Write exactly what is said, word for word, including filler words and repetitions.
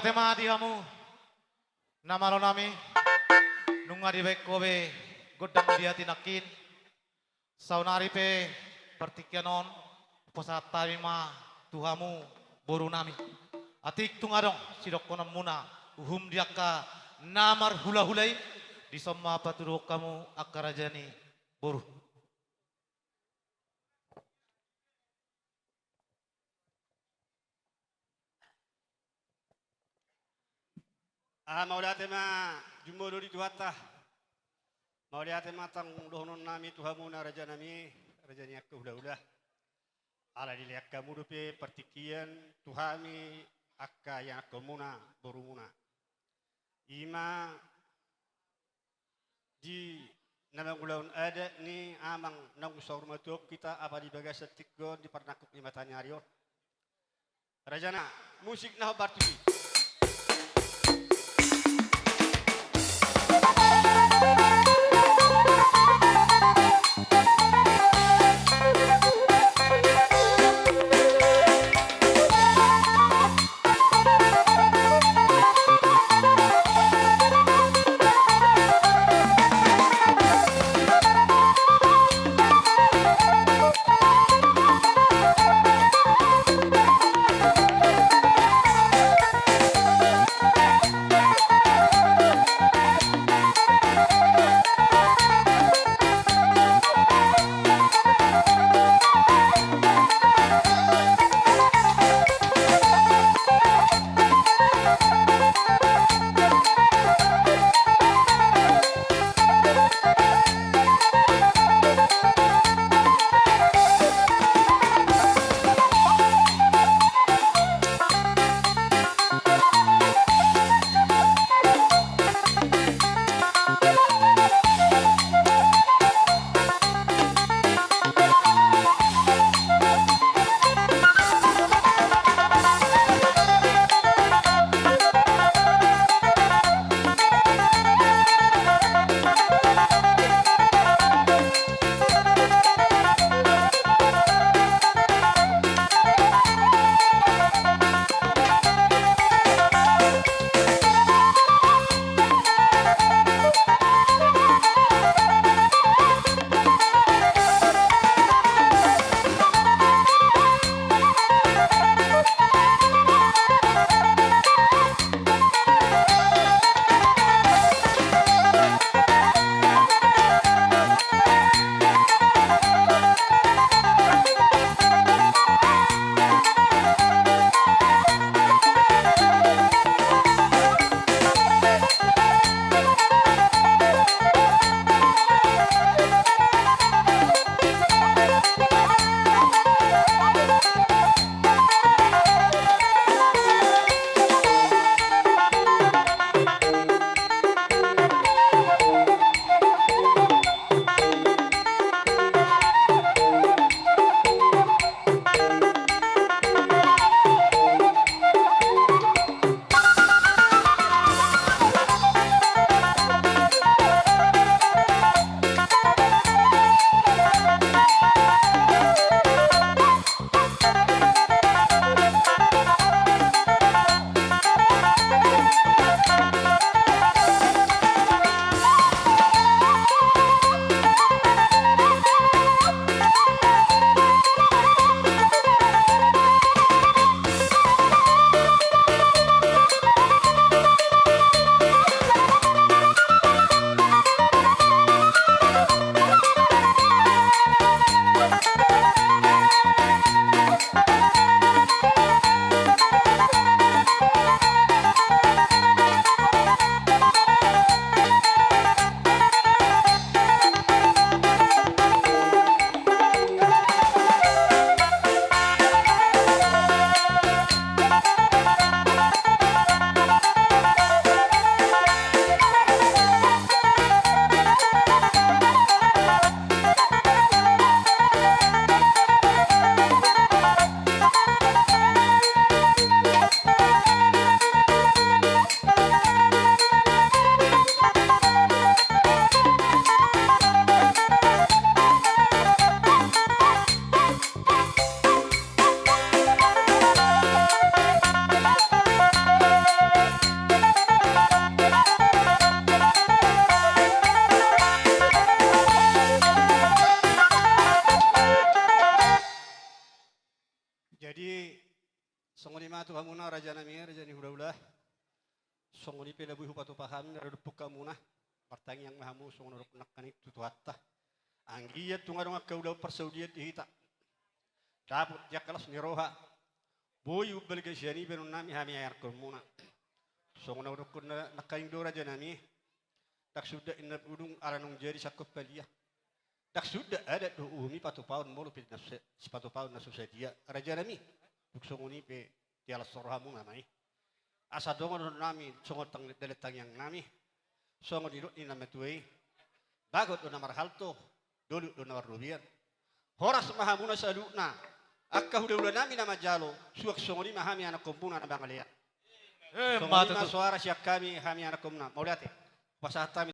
Tema di hamu na malo nami, nunga dibaen ho be gondang di hati nangkin. Saonari pe partingkian on, hupasahat hami ma tu hamu boru nami. Atik tung adong sidohononmuna uhum di angka na marhulahula i, dison ma patuduhon hamu angka raja ni boru. Ah, mauliate ma jumolo di Tuhanta. Mauliate ma tong dohonon nami tu hamuna raja nami, raja ni angka hulahula. Ala dilehon hamu dope partingkian tu hami angka ianakhonmuna, borumuna. Ima di na mangulahon adat ni amang naung saur matua hita, apa di bagasan tingki on, di parnangkok ni mataniari on. Rajana, musik na hombar tusi. Songon i pe na boi hupatupa hami na dompuk hamuna. Martangiang ma hamu songon na dokkon nangkaning tu Tuhanta. Anggiat tung adong angka ulaon parsaulian di hita, dapot di angka las ni roha, boi umbalga sian i baenon nami hami anakhonmuna. Songon na dokkon nangkaning do raja nami. Ndang suda inna pudung ala naung jadi sangkop palia. Ndang suda adat dohot uhum i patupaon molo pe na so sa-, sipatupaon na so sadia raja nami. Dung songon i pe, tialas rohamuna ma i. Asa dongan dohonon nami songon tang-, dalan tangiang nami. Songon nidok ni na matua i. Bagot do na marhalto, dolok do na marrobean. Horas ma hamuna saluhutna. Angka hulahula nami na manjalo, suang songon i ma hami anakhonmuna na mangalean. Eh, songon i ma tutu. Soara sian hami, hami anakhonmuna. Mauliate. Pasahat hami